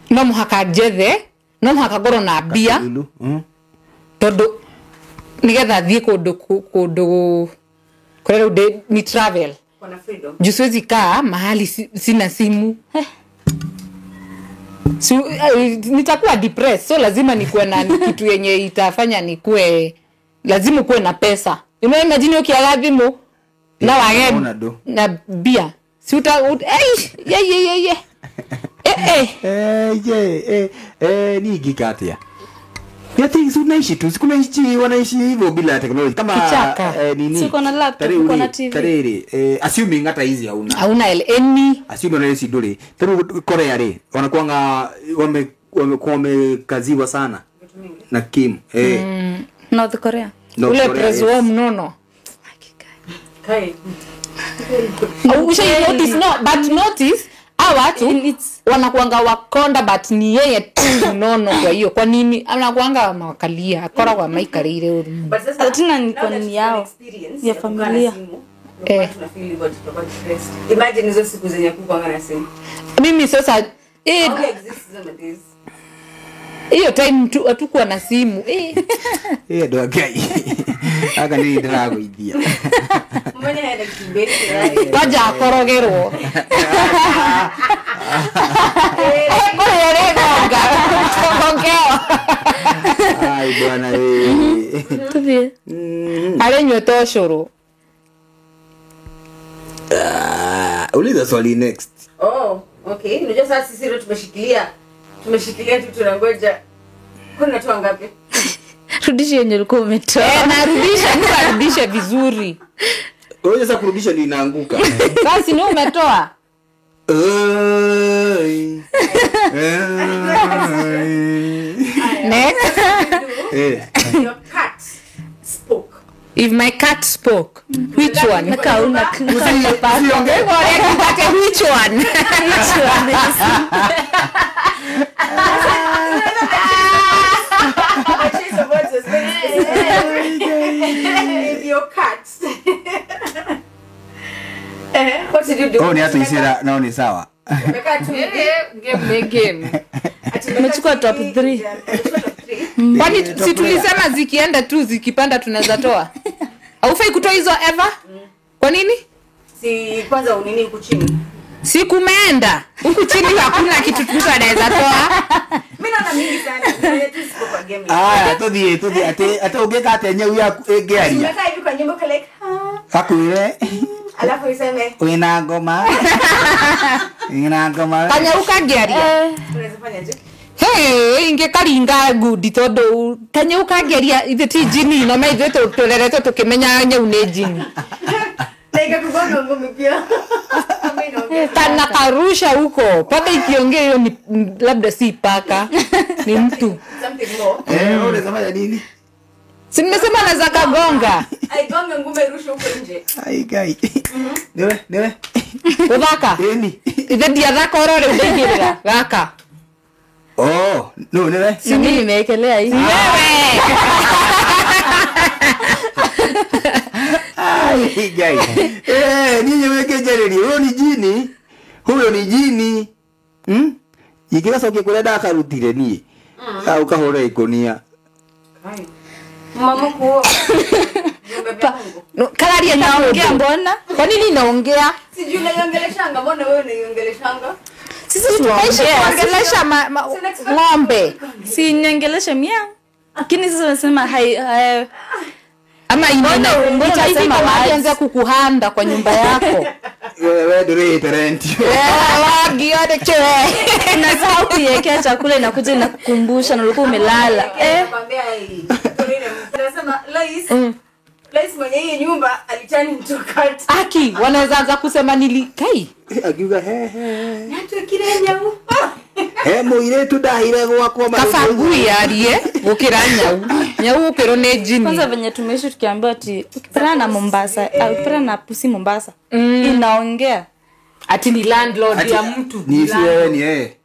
No muhaka njethe, no muhaka ngorwo na mbia. Tondu nigetha thie kundu kundu kuria riu ni travel. Kuna freedom. Juu siwezi kaa mahali sina simu. Nitakuwa depressed, so lazima nikuwe na kitu yenye itafanya nikuwe, lazima kuwe na pesa. Imagine ukiaga thimu na wage na bia. Si uta ye. Ni gikatia. Ya things unaishi tu, siku naishi wanaishi hivyo bila technology kama nini. Siko na laptop, uko na TV. Tariri, assuming hata hizi hauna. Hauna any. Assuming na hizi dole. Taru Korea re, wanakuanga wamekuwa wamekaziwa sana na Kim. North Korea. Ule prezo mnono. Kai. Usha notice no, but notice hawa watu wanakuanga wakonda but ni yeye tu mnono. Kwa hiyo kwa nini anakuanga mawakalia akora kwa maikarire uru. But sasa tena ni kwa nini yao ya familia. Tuna feel hivyo tutakuwa depressed. Imagine hizo siku zenye kukuanga na simu. Mimi sasa hiyo time tu hatukuwa na simu. Ndo gai. Aka ni ndiraguithia. Mwenye hena kibeti. Kwaja akorogerwo. Kore gonga. Gongewa. Ai bwana wewe. Tuvi. Arenywe toshoro. Uliza swali next. Oh, okay. Unajua sasa sisi leo tumeshikilia tu tunangoja. Kuna toa ngapi? Rudisha yenye ulikuwa umetoa. Narudisha, mtu arudishe vizuri. Wewe sasa kurudisha ndio inaanguka. Sasa ni umetoa. Next. Your cat spoke. If my cat spoke, which one? Which one? Which one? If your cat. What did you do? Oh, ni hata isira nao ni sawa. Game. Umechukua top 3. Kwani si tulisema zikienda tu zikipanda tunaweza toa? Haufai kutoa hizo ever? Kwa nini? Si kwanza unini huku chini. Si kumeenda. Huku chini hakuna kitu mtu anaweza toa. Mimi naona mingi sana. Mimi tu siko kwa game. Ah, tudie ate ugeka ate nyau yaku ĩngĩaria. Umekaa hivi kwa nyumba like Kakwire. Alafu iseme wina ngoma. Wina ngoma. Kanyau kangĩaria. Unaweza fanyaje? Hey, ingekaringa ngundi tondu kanyau kangĩaria ithe ti jini no maithe tureretwo tukimenya nyau nĩ jini. Na ikakugonga ngumi pia. Kama inaongea. Kana karusha huko. Paka ikiongea hiyo ni labda si paka, ni mtu. Something more. Eh, unasema ya nini? Si nimesema anaweza kagonga. Aigonge ngume rusha huko nje. Ai gai. Niwe, niwe. Uthaka. Eni. Ithe ndiathaka orore ndaigĩrĩra. Gaka. Oh, no niwe. Si mimi nimewekelea hii. Wewe. Ai gai. Eh, ninyi weke jereri. Huyo ni jini. Huyo ni jini. Hmm? Ikigacokia kuria ndakarutire nie. Au kahura ikonia. Ai. Mama kuo. Viumbe vya Mungu. No, kararia Naongea naongea. mbona? Kwa nini naongea? Sijui unaiongeleshanga, mbona wewe unaiongeleshanga? Sisi Tunaishi tunaongea. kuongelesha ng'ombe. Si niongeleshe mia. Lakini sasa unasema hai hai Ama Mbona itaifika unasema mahali words? anza kukuhanda kwa nyumba yako. Wewe ndurite rent. Wagione che. Unasahau kuiwekea chakula inakuja inakukumbusha na ulikuwa umelala. Eh, Nakwambia hii. Tunasema Lois. Lois mwenye hii nyumba alitani mtu kati. Aki wanaweza anza kusema nili kai. Akiuga he he. Natwekire nyau. He muiretu ndahire gwakwa Kaba ngui yarie gukira nyau. Nyau gukirwo ni jini. kwanza venye tumeishi tukiambiwa ati ukipatana na Mombasa, ukipatana na pusi Mombasa, inaongea. Ati ni landlord ya mtu. Ni si wewe ni yeye.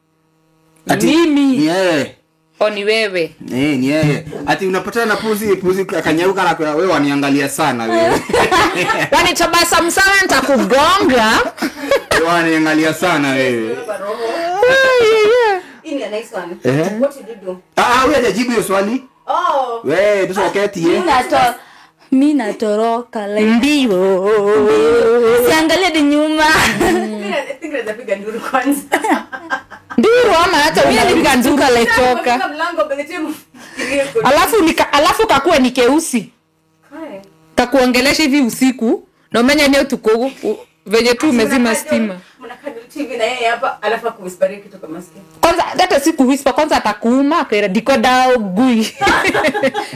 Ati Mimi. Ni yeye. O ni wewe. Eh, ni yeye. Ati unapatana na pusi pusi akanyauka na kwa wewe waniangalia sana wewe. Wanitabasamu sana nitakugonga. Wewe waniangalia sana wewe. Hii ni a nice one. Eh? What did you do? Ah, wewe hajajibu hiyo swali. Oh. Wewe tusoketie. Mimi natoroka like Ndio. siangalie hadi nyuma. Mimi I think naweza piga nduru kwanza. Nduru ama hata unapiga nduru letoka. Kufunga mlango by the time ufikirie kuna- Alafu kakuwa ni keusi. Kai. Kakuongelesha hivi usiku na umenya ni utuko venye tu umezima stima. Mnakaa TV na yeye hapa alafu akuwhisperie kitu kama sikia. Kwanza hata si kuwhisper, kwanza atakuuma akaira dikwenda gui.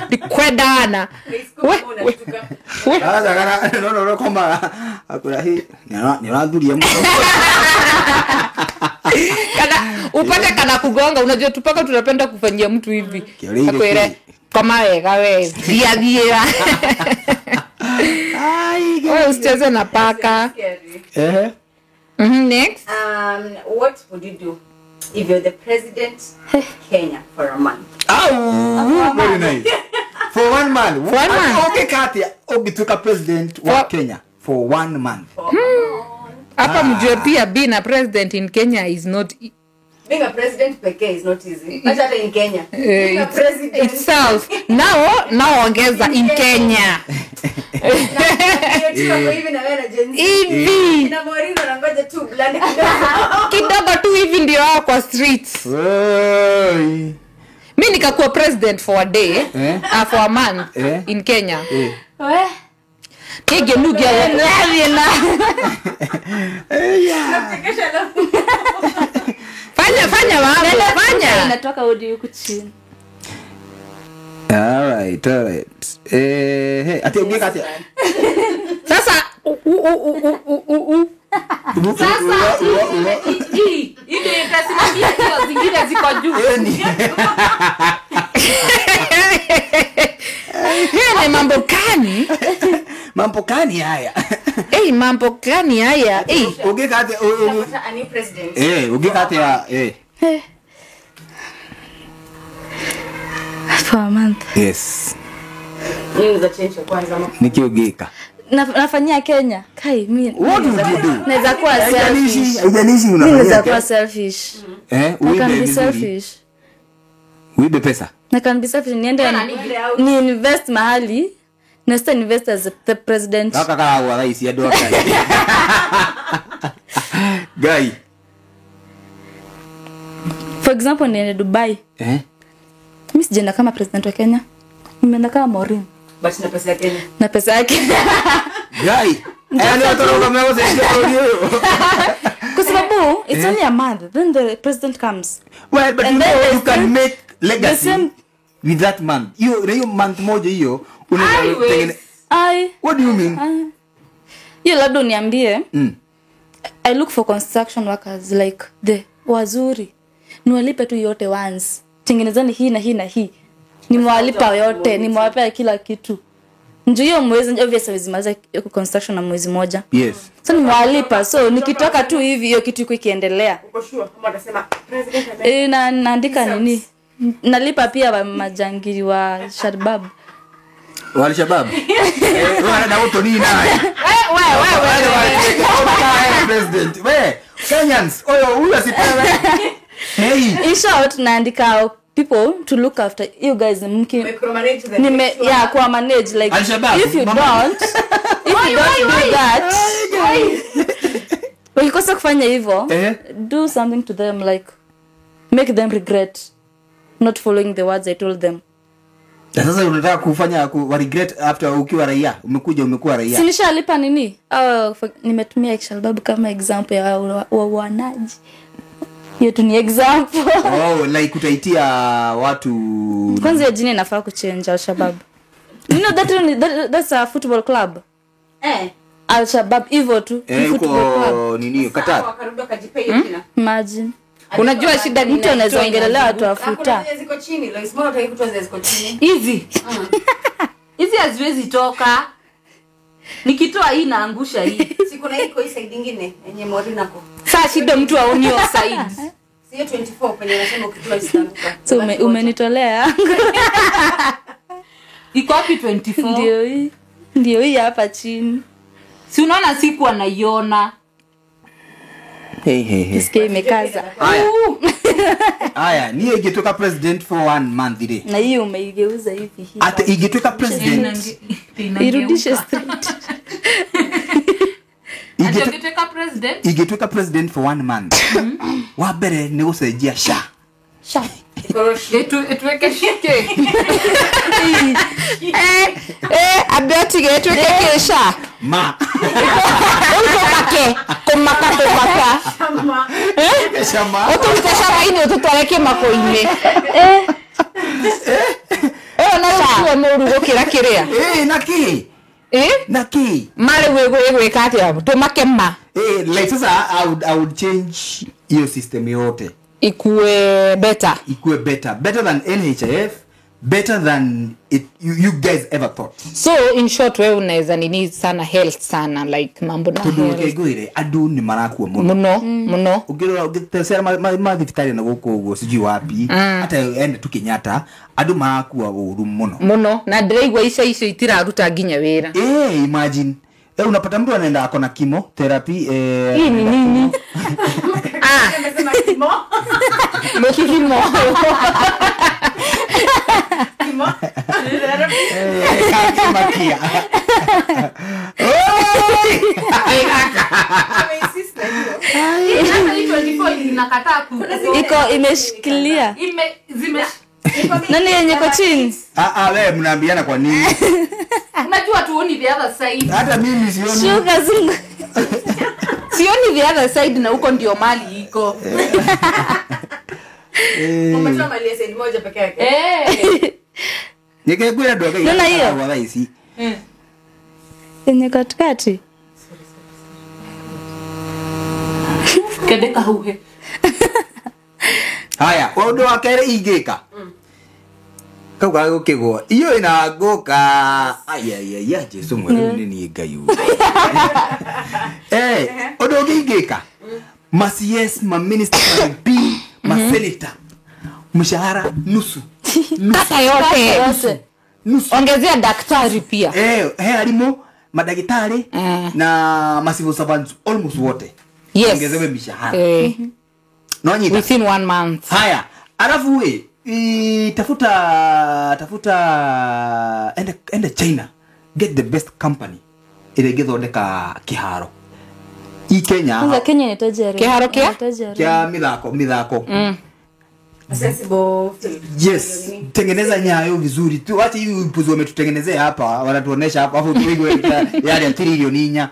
Dikwenda na. We, unashtuka. Sasa kana no no no kwamba akura hii ni rathuria mtu. Kana upate kana kugonga, unajua tupaka tunapenda kufanyia mtu hivi. Kiolile Akwire koma wega we. Thia thia. Ai. Wewe usicheze na paka. Scary. Eh. Next. What would you do if you're the president of Kenya for a month? Au, very nice. For one month. For one month. Okay, Katia, ungituka president wa Kenya for one month. Hapa mjue pia being a president in Kenya is not Being a president pekee is not easy. Hata hata in Kenya. Being a president itself. Now ongeza in Kenya. Hivi na wewe na Gen Z. Hivi. Na Maureen wanangoja tu blande kidogo. Kidogo tu hivi ndio wao kwa streets. Oi. Mimi nikakuwa president for a day, for a month in Kenya. We. Kege nugia Na. Kesha alafu. Fanya mambo, fanya. Inatoka hodi huku chini. All right, all right. Eh, ati ongea Katia. Sasa Sasa hii ndio itasimamia hizo zingine ziko juu. Hii ni mambo gani? Mambo gani haya? Eh, mambo gani haya? Eh, ongea Katia. A new president. Eh, ongea Katia. Eh. For a month. Yes. Nini za change kwanza ama? Nikiogeka. Nafanyia Kenya. Kai mimi. What would you do? Naweza kuwa selfish. Haijalishi Mimi unafanyia. naweza kuwa selfish. Eh, I can uibe be vizuri. selfish. Uibe pesa. I can be selfish niende ni invest mahali. Na sita invest as the president. Kaka kaka wa rais ya doa kai. Guy. For example niende Dubai. Eh? Mimi sijaenda kama president wa Kenya. Nimeenda kama Maureen. But na pesa ya Kenya. Na pesa yake. Guy. Yaani watu wanaona Kwa sababu it's only a month then the president comes. Well, but And you then know the you can same- make legacy the same- with that month. Hiyo na hiyo month moja hiyo unaweza Highways. tengene. Ai. What do you mean? Hiyo labda uniambie. I look for construction workers like the wazuri. Niwalipe tu yote once. Tengenezani hii na hii na hii. Nimewalipa yote, nimewapea kila kitu. Ndio hiyo mwezi obviously wezi hiyo construction na mwezi moja. Yes. So nimewalipa. So nikitoka tu hivi hiyo kitu iko ikiendelea. Uko sure kama atasema president ame na naandika nini? Nalipa pia majangili wa Shabab. Wa Shabab. Wewe na auto nini naye? Wewe president. Wewe Kenyans, oyo huyu asipewe. Hey. In short naandika people to look after you guys micromanage them. Nime yeah, kwa manage like Al-Shabaab, if you don't if you don't do that. Ukikosa kufanya hivyo, do something to them like make them regret not following the words I told them. Na sasa unataka kufanya wa regret after ukiwa raia, umekuja umekuwa raia. Si nishalipa nini? Nimetumia Al-Shabaab kama example ya wanaji. Hiyo tu ni example. Oh, like utaitia watu. Kwanza hiyo jina inafaa kuchange Al-Shabaab. You know that's a football club. Al-Shabaab hivyo tu football club. Nini Qatar. Wakarudi wakajipea hiyo jina. Imagine. Unajua shida ni mtu anaweza ongelea watu afuta. Hakuna ziko chini, Lois mbona utaki kutoa ziko chini? Hizi. Hizi haziwezi toka. Nikitoa hii naangusha hii. Si kuna iko hii side nyingine yenye Morinako. Sasa shida mtu aoni offside. Sio 24 penye nasema ukitoa isitanguka. So umenitolea. Iko wapi 24? Ndio hii. Ndio hii hapa chini. Si unaona siku anaiona. Hey. Isikie imekaza. Haya, niye ingetoka president for 1 month ile. Na hiyo umeigeuza hivi hivi. Hata ingetoka president irudishe straight. Ingetoka president? Ingetoka president for 1 month. Wa mbere ni gucenjia sha. Sha. Etweke shike. Abeti etweke sha. Ma. Uko kumaka kumaka. Shama. Shama. Utulisha ini ututwareke makoine. Na sha mũru gũkĩra kĩrĩa. Naki. Naki. Mare gwĩka atĩa? Tumake ma. Like sasa I would change hiyo system yote. Ikue better. Ikue better. Better than NHIF, better than it you guys ever thought. So in short wewe unaweza nini sana health sana like mambo na health. Tudu adu ni marakuwa muno. Muno. Ukirora ukitesera mathibitari na guku uguo sijui wapi hata ende tu Kenyatta adu marakuwa uru muno. Muno na ndiraigua ica icio itiraruta nginya wira. Imagine. Unapata mtu anaenda akona chemo therapy hii ni nini? Amesema chemo. Mkimo. Chemo. Makia. Sasa hii 24 inakataa ku. Iko imeshikilia. Nani yenye kwa chini? Wewe mnaambiana kwa nini? Unajua tuoni the other side. Hata mimi sioni. Shuka zungu. Sioni the other side na huko ndio mali iko. Umetoa mali ya side moja peke yake. Nikakwenda ndo kai. Nona hiyo. Yenye katikati. Kedeka huhe. Haya, undu wa kere ingika. Kau ga gukigwo. Iyo inanguka. Ayayaya Jesu mweru ni ni Ngai. Undu ungi ingika. Ma CS, ma minister, ma MP, ma senator. Mshahara nusu. Kata yote. Nusu. Ongezea daktari pia. Alimu, madaktari na ma civil servants almost wote. Yes. Ongezewe mishahara. No nyita. Within 1 month. Haya, alafu we tafuta enda China. Get the best company. Ile githondeka kiharo. I Kenya. Kwanza Kenya inahitaji arena. Kiharo kia? Kia mithako. Accessible. Yes, tengeneza nyayo vizuri. Tu acha hivi upuzi wametutengenezea hapa, wanatuonesha hapa afu tuigwe yale trilioni 4.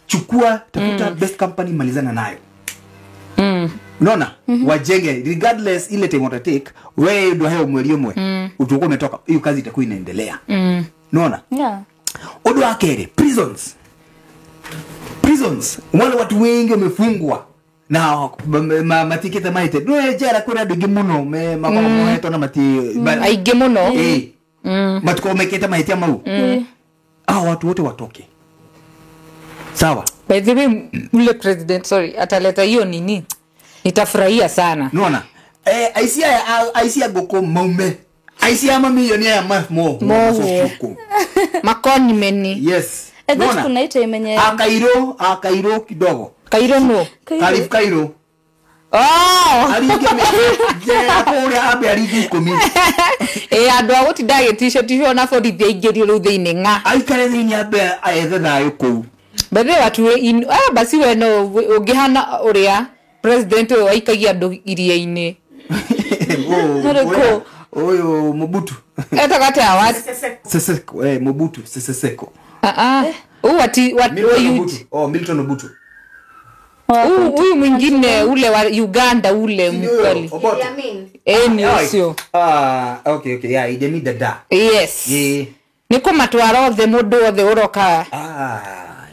Chukua tafuta best company malizana nayo. Unaona? Wajenge regardless ile time watatake, wewe ndio hayo mweli umwe. Utakuwa umetoka, hiyo kazi itakuwa inaendelea. Unaona? Yeah. Odo akere prisons. Prisons, wale watu wengi wamefungwa na matikete maite no jera kuri andu aingi muno me makorwo mohetwo na mati Aingĩ mũno. Eh. Matikorwo mekete mahĩtia mau. Hao watu wote watoke, sawa? By the way, ule president, sorry, ataleta hiyo nini, nitafurahia sana. Nona aici aya, aici a ngũkũ maume, aici a mamirioni aya Moho. moho. Makonimeni. Yes. I thought Nona? kuna hii time yenye Akairo, akairo kidogo. Kairo no. Karif Kairo. Oh! Aringe jera kũrĩa, ambe aringe 10. Ĩ, andũ a gũtinda agĩticwo na borithi aingĩrio rĩu thĩinĩ ng'a. Aikare thĩinĩ, ambe aethe thayũ kũu. By the way, watu basi we no ũngĩhana ũrĩa president ũyũ aikagia andũ iria-inĩ. Nũrĩkũ? Ũyũ Mobutu. Etaga atĩa wa Seseko, Mobutu Seseko. Ah, ah. Huu wati Milton wa Mobutu. Oh, Milton Mobutu. Huyu mwingine ule wa Uganda, ule mkali. Obote. Idi Amin. Eh, ni ũcio. Ah, okay, okay. Yeah, Idi Amin Dada. Yes. Yeah. Nĩ kũmatwara othe, mũndũ wothe ũroka. Ah,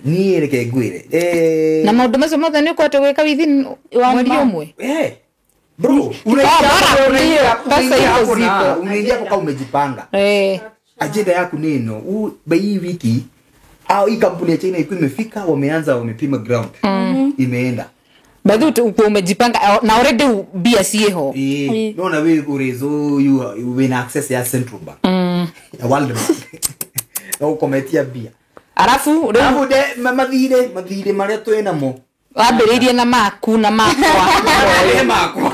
niĩ reke ngwĩre. Eh. Na maũndũ macio mothe nĩ ũkũhota gwĩka within One mweri month. ũmwe. Eh. Bro, bora unaingia pesa iko hapo na ziko. unaingia hapo kama umejipanga. Eh. Agenda yaku ni ĩno. By hii wiki au hii kampuni ya China iko imefika, wameanza, wamepima ground. Imeenda. By the way, uko umejipanga na already mbia ciĩho. Eh, no na we urezo you win access ya Central Bank. Ya World Bank. Na ukometia bia. Arabu rĩu Arabu de mathire maria twĩ namo. wambĩrĩirie na maku na makwa. Mathire makwa.